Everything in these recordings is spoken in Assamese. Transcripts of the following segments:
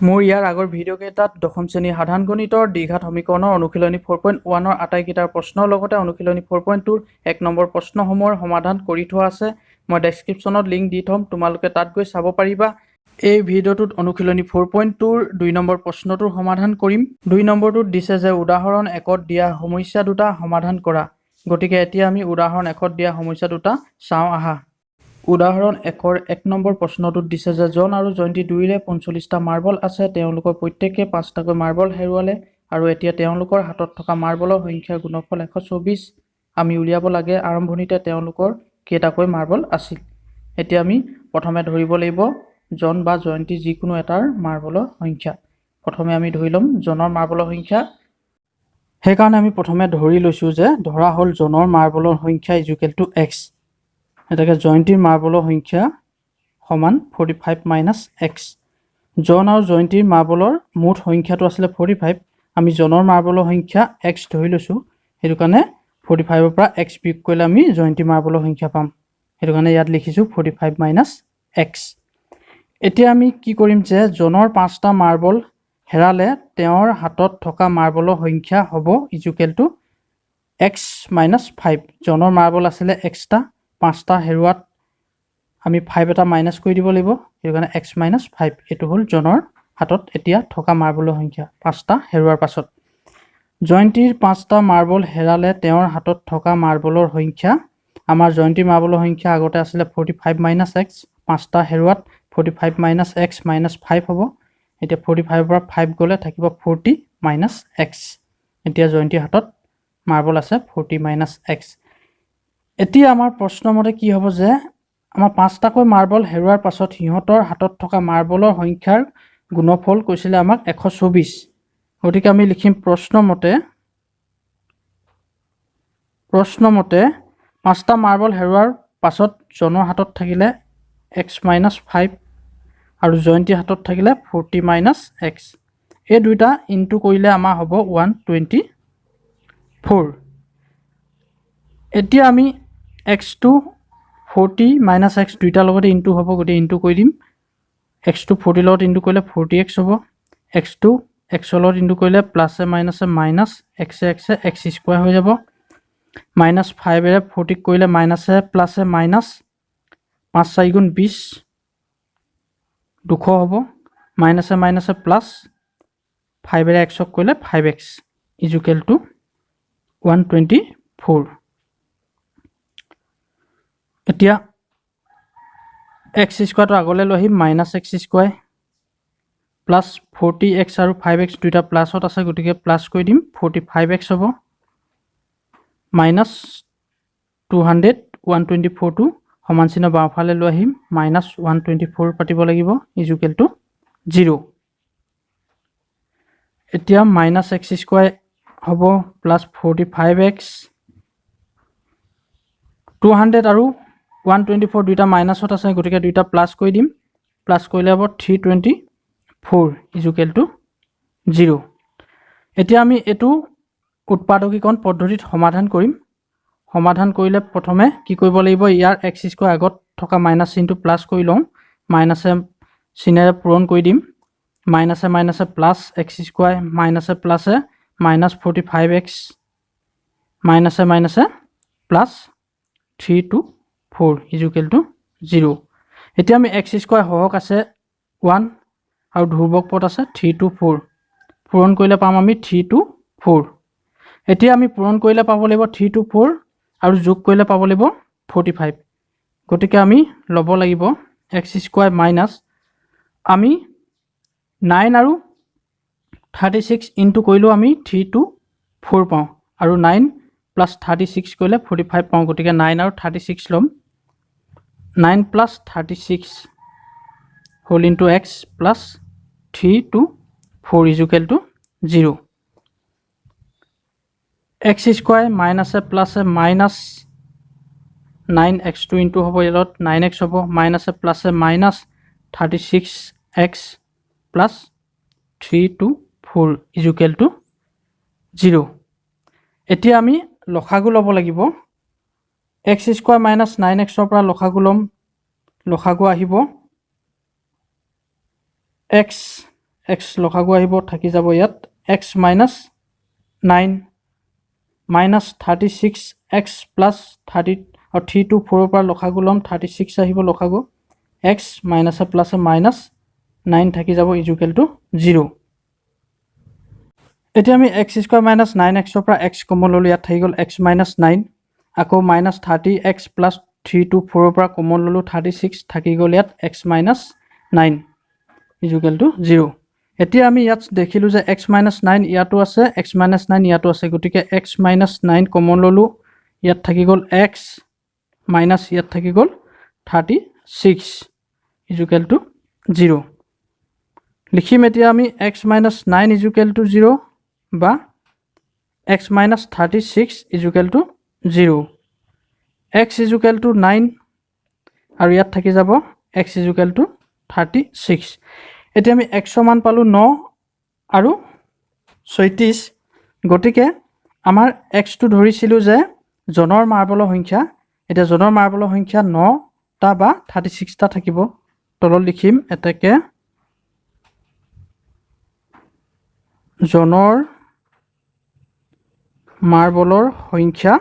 মোৰ ইয়াৰ আগৰ ভিডিঅ'কেইটাত দশম শ্ৰেণীৰ সাধাৰণ গণিতৰ দ্বিঘাত সমীকৰণৰ অনুশীলনী 4.1ৰ আটাইকেইটাৰ প্ৰশ্নৰ লগতে অনুশীলনী 4.2ৰ 1 নম্বৰ প্ৰশ্নসমূহৰ সমাধান কৰি থোৱা আছে। মই ডেছক্ৰিপশ্যনত লিংক দি থ'ম, তোমালোকে তাত গৈ চাব পাৰিবা। এই ভিডিঅ'টোত অনুশীলনী 4.2ৰ 2 নম্বৰ প্ৰশ্নটোৰ সমাধান কৰিম। 2 নম্বৰটোত দিছে যে উদাহৰণ 1ত দিয়া সমস্যা দুটা সমাধান কৰা। গতিকে এতিয়া আমি উদাহৰণ 1ত দিয়া সমস্যা দুটা চাওঁ আহা। উদাহৰণ 1ৰ 1 নম্বৰ প্ৰশ্নটোত দিছে যে জন আৰু জয়ন্তী দুয়োৰে 45টা মাৰ্বল আছে। তেওঁলোকৰ প্ৰত্যেকে পাঁচটাকৈ মাৰ্বল হেৰুৱালে আৰু এতিয়া তেওঁলোকৰ হাতত থকা মাৰ্বলৰ সংখ্যাৰ গুণফল 124। আমি উলিয়াব লাগে আৰম্ভণিতে তেওঁলোকৰ কেইটাকৈ মাৰ্বল আছিল। এতিয়া আমি প্ৰথমে ধৰিব লাগিব জন বা জয়ন্তী যিকোনো এটাৰ মাৰ্বলৰ সংখ্যা। প্ৰথমে আমি ধৰি ল'ম জনৰ মাৰ্বলৰ সংখ্যা। সেইকাৰণে আমি প্ৰথমে ধৰি লৈছোঁ যে ধৰা হ'ল জনৰ মাৰ্বলৰ সংখ্যা ইজুকেল টু এক্স। এতেকে জয়ন্তীৰ মাৰ্বলৰ সংখ্যা সমান 45 মাইনাছ এক্স। জন আৰু জয়ন্তীৰ মাৰ্বলৰ মুঠ সংখ্যাটো আছিলে 45। আমি জনৰ মাৰ্বলৰ সংখ্যা এক্স ধৰি লৈছোঁ। সেইটো কাৰণে 45ৰ পৰা এক্স বিয়োগ কৰিলে আমি জয়ন্তী মাৰ্বলৰ সংখ্যা পাম। সেইটো কাৰণে ইয়াত লিখিছোঁ 45 মাইনাছ এক্স। এতিয়া আমি কি কৰিম যে জনৰ পাঁচটা মাৰ্বল হেৰালে তেওঁৰ হাতত থকা মাৰ্বলৰ সংখ্যা হ'ব equal to x minus 5। জনৰ মাৰ্বল আছিলে এক্সটা, পাঁচটা হেৰুৱাত আমি ফাইভ এটা মাইনাছ কৰি দিব লাগিব। সেইটো কাৰণে এক্স মাইনাছ ফাইভ। এইটো হ'ল জনৰ হাতত এতিয়া থকা মাৰ্বলৰ সংখ্যা পাঁচটা হেৰুৱাৰ পাছত। জয়ন্তীৰ পাঁচটা মাৰ্বল হেৰালে তেওঁৰ হাতত থকা মাৰ্বলৰ সংখ্যা, আমাৰ জয়ন্তীৰ মাৰ্বলৰ সংখ্যা আগতে আছিলে 45 মাইনাছ এক্স। পাঁচটা হেৰুৱাত 45 মাইনাছ এক্স মাইনাছ 5 হ'ব। এতিয়া 45ৰ পৰা ফাইভ গ'লে থাকিব 40 মাইনাছ এক্স। এতিয়া জয়ন্তীৰ হাতত মাৰ্বল আছে 40 মাইনাছ এক্স। এতিয়া আমাৰ প্ৰশ্নমতে কি হ'ব যে আমাৰ পাঁচটাকৈ মাৰ্বল হেৰুৱাৰ পাছত সিহঁতৰ হাতত থকা মাৰ্বলৰ সংখ্যাৰ গুণফল কৈছিলে আমাক 124। গতিকে আমি লিখিম প্ৰশ্নমতে পাঁচটা মাৰ্বল হেৰুৱাৰ পাছত জনৰ হাতত থাকিলে এক্স মাইনাছ ফাইভ আৰু জয়ন্তীৰ হাতত থাকিলে 40 মাইনাছ এক্স। এই দুইটা ইনটু কৰিলে আমাৰ হ'ব 124। এতিয়া আমি এক্সটো 40 মাইনাছ এক্স দুইটাৰ লগতে ইনটু হ'ব, গতিকে ইনটু কৰি দিম। এক্সটো 40ৰ লগত ইনটু কৰিলে 40 এক্স হ'ব। এক্সটো এক্সৰ লগত ইনটু কৰিলে প্লাছে মাইনাছে মাইনাছ, এক্সে এক্সে এক্স স্কুৱাৰ হৈ যাব। মাইনাছ ফাইভেৰে 40ক কৰিলে মাইনাছে প্লাছে মাইনাছ, পাঁচ চাৰি গুণ 20, 200 হ'ব। মাইনাছে মাইনাছে প্লাছ, ফাইভেৰে এক্সক কৰিলে 5 x equal to 124। এতিয়া এক্স স্কুৱাৰটো আগলৈ লৈ আহিম, minus x square plus 40 x আৰু ফাইভ এক্স দুইটা প্লাছত আছে, গতিকে প্লাছ কৰি দিম, 45 এক্স হ'ব। মাইনাছ 200, 124টো সমান চিহ্ন বাওঁফালে লৈ আহিম, মাইনাছ 124 পাতিব লাগিব, ইজুকেল টু জিৰ'। এতিয়া মাইনাছ এক্স স্কুৱাৰ হ'ব প্লাছ 45 এক্স, 200 আৰু 124 দুইটা মাইনাছত আছে, গতিকে দুইটা প্লাছ কৰি দিম। প্লাছ কৰিলে হ'ব 324 equal to zero. এতিয়া আমি এইটো উৎপাদকীকৰণ পদ্ধতিত সমাধান কৰিম। সমাধান কৰিলে প্ৰথমে কি কৰিব লাগিব? ইয়াৰ এক্স স্কুৱাৰ আগত থকা মাইনাছ চিনটো প্লাছ কৰি লওঁ। মাইনাছে চিনেৰে পূৰণ কৰি দিম। মাইনাছে মাইনাছে প্লাছ এক্স স্কুৱাৰ, মাইনাছে প্লাছে মাইনাছ 45 এক্স, মাইনাছে মাইনাছে প্লাছ 324 equal to zero. এতিয়া আমি এক্স স্কুৱাৰ সহগ আছে ওৱান আৰু ধ্ৰুৱক পদ আছে 324। পূৰণ কৰিলে পাম আমি 324। এতিয়া আমি পূৰণ কৰিলে পাব লাগিব 324 আৰু যোগ কৰিলে পাব লাগিব 45। গতিকে আমি ল'ব লাগিব এক্স স্কুৱাৰ মাইনাছ, আমি নাইন আৰু 36 ইনটু কৰিলেও আমি 324 পাওঁ আৰু নাইন প্লাছ 36 কৰিলে 45 পাওঁ। গতিকে নাইন আৰু 36 ল'ম। 9 plus 36 whole into x plus 324 equal to zero. X square মাইনাছে প্লাছে minus nine, এক্সটো into হ'ব ইয়াত, নাইন এক্স হ'ব। মাইনাছে প্লাছে minus 36 x plus 324 equal to zero. এতিয়া আমি লসাগু ল'ব লাগিব। এক্স স্কুৱাৰ মাইনাছ নাইন এক্সৰ পৰা লসাগু ল'ম। লসাগু আহিব এক্স। এক্স লসাগু আহিব, থাকি যাব ইয়াত x minus 9 minus 36 x plus 30 আৰু 3 2 4ৰ পৰা লসাগু ল'ম, 36 আহিব লসাগু, এক্স মাইনাছে প্লাছে মাইনাছ 9 থাকি যাব ইজুকেল টু 0। এতিয়া আমি এক্স স্কুৱাৰ মাইনাছ 9 এক্সৰ পৰা এক্স কমন ল'লোঁ, ইয়াত থাকি গ'ল এক্স মাইনাছ 9, আকৌ মাইনাছ 30 এক্স প্লাছ 3 2 4ৰ পৰা কমন ল'লোঁ 36, থাকি গ'ল ইয়াত x minus 9 equal to 0। এতিয়া আমি ইয়াত দেখিলোঁ যে এক্স মাইনাছ 9 ইয়াতো আছে, এক্স মাইনাছ 9 ইয়াতো আছে, গতিকে এক্স মাইনাছ 9 কমন ল'লোঁ, ইয়াত থাকি গ'ল এক্স মাইনাছ ইয়াত থাকি গ'ল 36 ইজুকেল টু 0। লিখিম এতিয়া আমি x minus 9 equal to 0 বা x minus 36 equal to 0, x equal to 9 আৰু ইয়াত থাকি যাব এক্স ইজুকেল টু 36। এতিয়া আমি এক্সৰ মান পালোঁ 9 আৰু 36, গতিকে আমাৰ এক্সটো ধৰিছিলোঁ যে জনৰ মাৰ্বলৰ সংখ্যা, এতিয়া জনৰ মাৰ্বলৰ সংখ্যা 9টা বা 36টা থাকিব। তলত লিখিম এতেকে জনৰ মাৰ্বলৰ সংখ্যা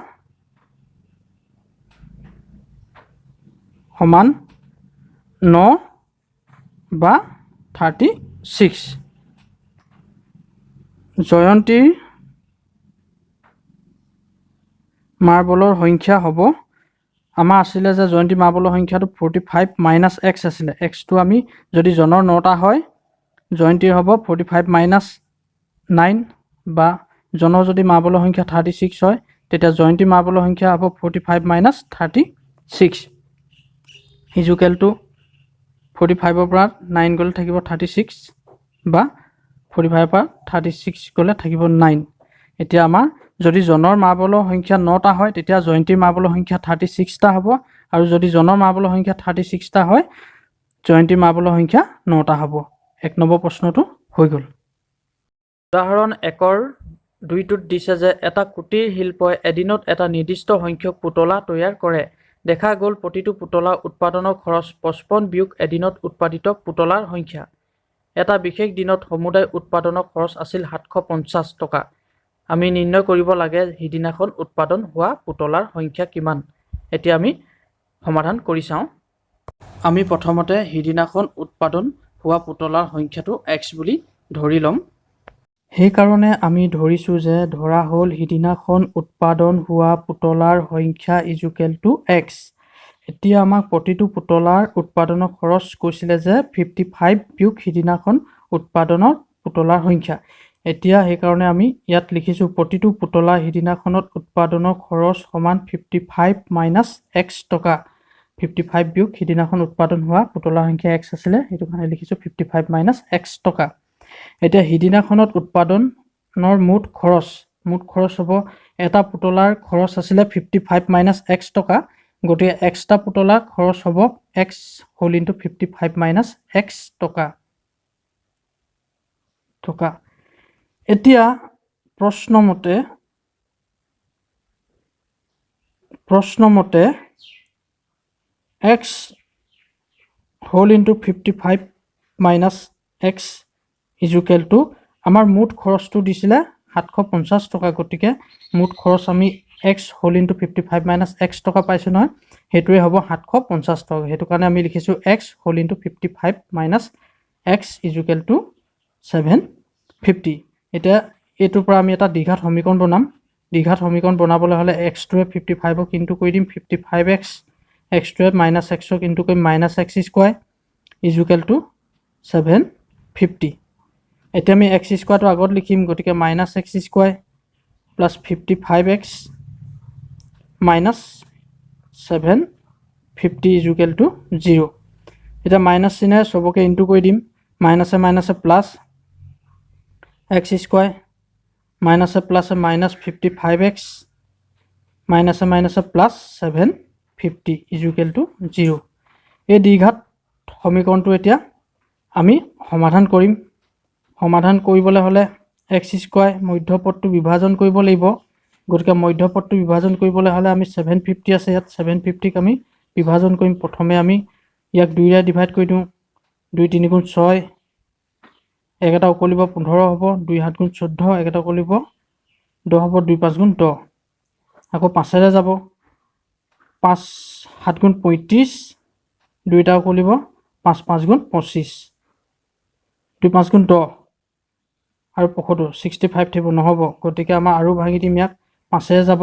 সমান 9 বা 36। জয়ন্তীৰ মাৰ্বলৰ সংখ্যা হ'ব, আমাৰ আছিলে যে জয়ন্তী মাৰ্বলৰ সংখ্যাটো 45 মাইনাছ এক্স আছিলে, এক্সটো আমি যদি জনৰ 9টা হয় জয়ন্তীৰ হ'ব 45 মাইনাছ 9, বা জনৰ যদি মাৰ্বলৰ সংখ্যা 36 হয় তেতিয়া জয়ন্তী মাৰ্বলৰ সংখ্যা হ'ব 45 মাইনাছ 36 ইজুকেল টু 45ৰ পৰা 9 গ'লে থাকিব 36, বা 45ৰ পৰা 36 গ'লে থাকিব 9। এতিয়া আমাৰ যদি জনৰ মাৰ্বলৰ সংখ্যা 9টা হয় তেতিয়া জয়ন্তীৰ মাৰ্বলৰ সংখ্যা 36টা হ'ব, আৰু যদি জনৰ মাৰ্বলৰ সংখ্যা 36টা হয় জয়ন্তীৰ মাৰ্বলৰ সংখ্যা 9টা হ'ব। এক নম্বৰ প্ৰশ্নটো হৈ গ'ল। উদাহৰণ 1ৰ 2টোত দিছে যে এটা কুটিৰ শিল্পই এদিনত এটা নিৰ্দিষ্ট সংখ্যক পুতলা তৈয়াৰ কৰে। দেখা গ'ল প্ৰতিটো পুতলা উৎপাদনৰ খৰচ 55 বিয়োগ এদিনত উৎপাদিত পুতলাৰ সংখ্যা। এটা বিশেষ দিনত সমুদায় উৎপাদনৰ খৰচ আছিল 750 টকা। আমি নিৰ্ণয় কৰিব লাগে সিদিনাখন উৎপাদন হোৱা পুতলাৰ সংখ্যা কিমান। এতিয়া আমি সমাধান কৰি চাওঁ। আমি প্ৰথমতে সিদিনাখন উৎপাদন হোৱা পুতলাৰ সংখ্যাটো এক্স বুলি ধৰি ল'ম। সেইকাৰণে আমি ধৰিছোঁ যে ধৰা হ'ল সিদিনাখন উৎপাদন হোৱা পুতলাৰ সংখ্যা ইজুকেল টু এক্স। এতিয়া আমাক প্ৰতিটো পুতলাৰ উৎপাদনৰ খৰচ কৈছিলে যে 55 বিয়োগ সিদিনাখন উৎপাদনৰ পুতলাৰ সংখ্যা। এতিয়া সেইকাৰণে আমি ইয়াত লিখিছোঁ প্ৰতিটো পুতলা সিদিনাখনত উৎপাদনৰ খৰচ সমান 55 মাইনাছ এক্স টকা। 55 বিয়োগ সিদিনাখন উৎপাদন হোৱা পুতলাৰ সংখ্যা এক্স আছিলে, সেইটো কাৰণে লিখিছোঁ 55 মাইনাছ এক্স টকা। এতিয়া সিদিনাখনত উৎপাদনৰ মুঠ খৰচ হ'ব এটা পুতলাৰ খৰচ আছিলে 55 মাইনাছ এক্স টকা, গতিকে এক্সটা পুতলাৰ খৰচ হ'ব x whole into 55 minus x টকা। এতিয়া প্ৰশ্নমতে x whole into 55 minus x equal to আমাৰ মুঠ খৰচটো দিছিলে 750 টকা, গতিকে মুঠ খৰচ আমি x whole into 55 minus x টকা পাইছোঁ নহয়, সেইটোৱে হ'ব 750 টকা। সেইটো কাৰণে আমি লিখিছোঁ x whole into 55 minus x equal to 750। এতিয়া এইটোৰ পৰা আমি এটা দ্বিঘাত সমীকৰণ বনাম। দ্বিঘাত সমীকৰণ বনাবলৈ হ'লে এক্সটোৱে 55ক ইনটু কৰি দিম 55 এক্স, এক্সটোৱে মাইনাছ এক্সক ইনটু কৰিম minus x square equal to 750। এতিয়া আমি এক্স স্কোৱাৰটো আগত লিখিম, গতিকে minus x square plus 55 x minus 750 equal to 0। এতিয়া মাইনাছ চিনেৰে চবকে ইনটু কৰি দিম, মাইনাছে মাইনাছে প্লাছ এক্স স্কোৱাৰ মাইনাছে প্লাছে মাইনাছ 55 এক্স মাইনাছে মাইনাছে প্লাছ 750 ইজুকেল টু 0। এই দ্বিঘাত সমীকৰণটো এতিয়া আমি সমাধান কৰিম। সমাধান কৰিবলৈ হ'লে এক্স স্কোৱাৰ মধ্যপদটো বিভাজন কৰিব লাগিব, গতিকে মধ্যপদটো বিভাজন কৰিবলৈ হ'লে আমি 750 আছে, ইয়াত 750ক আমি বিভাজন কৰিম। প্ৰথমে আমি ইয়াক 2ৰে ডিভাইড কৰি দিওঁ, 2 3 গুণ 6, এক এটা উকলিব 15 হ'ব, 2 7 গুণ 14, এক এটা উকলিব 10 হ'ব, 2 5 গুণ 10, আকৌ পাঁচেৰে যাব, 5 7 গুণ 35, দুইটা উকলিব 5 5 গুণ 25, 2 5 গুণ 10 আৰু 75, 65 থাকিব, নহ'ব। গতিকে আমাৰ আৰু ভাঙি দিম, ইয়াক পাঁচেৰে যাব,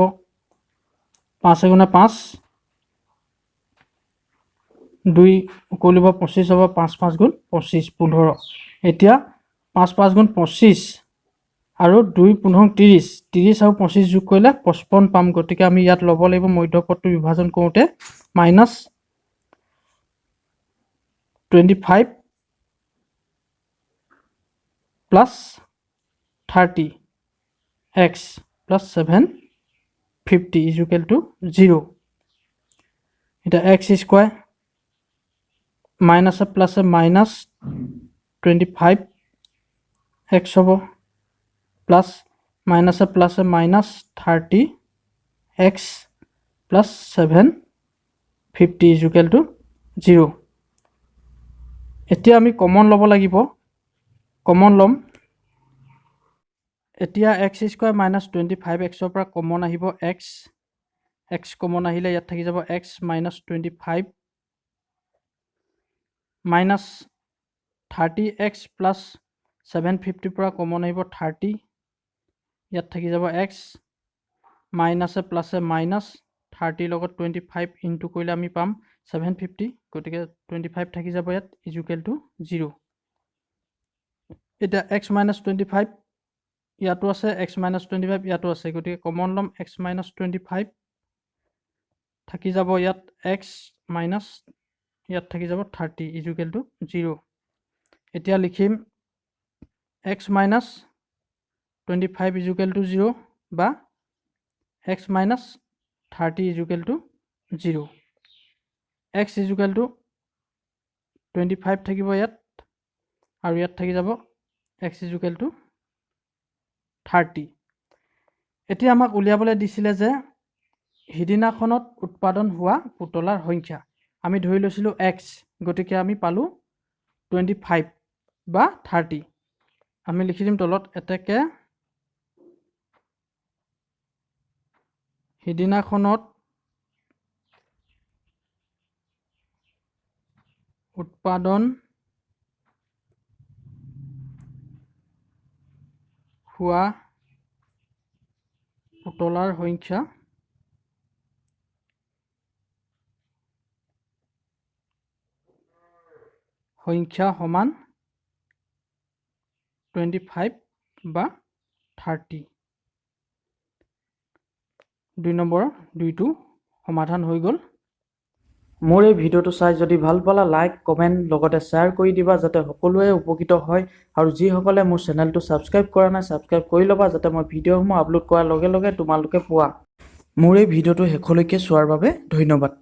5 এগুণে 5, 2 উকলিব 25 হ'ব, 5 5 গুণ 25, 15। এতিয়া 5 5 গুণ 25 আৰু 2 15 30, 30 আৰু 25 যোগ কৰিলে 55 পাম। গতিকে আমি ইয়াত ল'ব লাগিব মধ্যপদটো বিভাজন কৰোঁতে minus 25 plus 30 x plus 750 is equal to 0। এতিয়া এক্স স্কুৱাৰ মাইনাছে প্লাছে মাইনাছ 25 এক্স হ'ব, প্লাছ মাইনাছে প্লাছে minus 30 x plus 750 is equal to 0। এতিয়া আমি কমন ল'ব লাগিব, কমন ল'ম। এতিয়া এক্স স্কুৱাৰ মাইনাছ 25 এক্সৰ পৰা কমন আহিব এক্স, এক্স কমন আহিলে ইয়াত থাকি যাব x minus 25 minus 30 x plus 750 পৰা কমন আহিব 30, ইয়াত থাকি যাব এক্স মাইনাছে প্লাছে মাইনাছ 30 লগত 25 ইনটু কৰিলে আমি পাম 750, গতিকে 25 থাকি যাব ইয়াত ইজুকেল টু 0। এতিয়া এক্স মাইনাছ 25 ইয়াতো আছে, এক্স মাইনাছ 25 ইয়াতো আছে, গতিকে কমন ল'ম এক্স মাইনাছ 25 থাকি যাব ইয়াত এক্স মাইনাছ ইয়াত থাকি যাব 30 ইজুকেল টু 0। এতিয়া লিখিম x minus 25 equal to 0 বা x minus 30 equal to 0। X equal to 25 থাকিব ইয়াত আৰু ইয়াত থাকি যাব এক্স ইজুকেল টু 30। এতিয়া আমাক উলিয়াবলৈ দিছিলে যে সিদিনাখনত উৎপাদন হোৱা পুতলাৰ সংখ্যা, আমি ধৰি লৈছিলোঁ এক্স, গতিকে আমি পালোঁ 25 বা 30। আমি লিখি দিম তলত এতেকে সিদিনাখনত উৎপাদন হোৱা পুতলাৰ সংখ্যা সমান 25 বা 30। 2 নম্বৰ দুইটো সমাধান হৈ গ'ল। মোৰ এই ভিডিঅ'টো চাই যদি ভাল পালা লাইক, কমেণ্ট লগতে শ্বেয়াৰ কৰি দিবা যাতে সকলোৱে উপকৃত হয়। আৰু যিসকলে মোৰ চেনেলটো ছাবস্ক্ৰাইব কৰা নাই ছাবস্ক্ৰাইব কৰি ল'বা যাতে মই ভিডিঅ'সমূহ আপলোড কৰাৰ লগে লগে তোমালোকে পোৱা। মোৰ এই ভিডিঅ'টো শেষলৈকে চোৱাৰ বাবে ধন্যবাদ।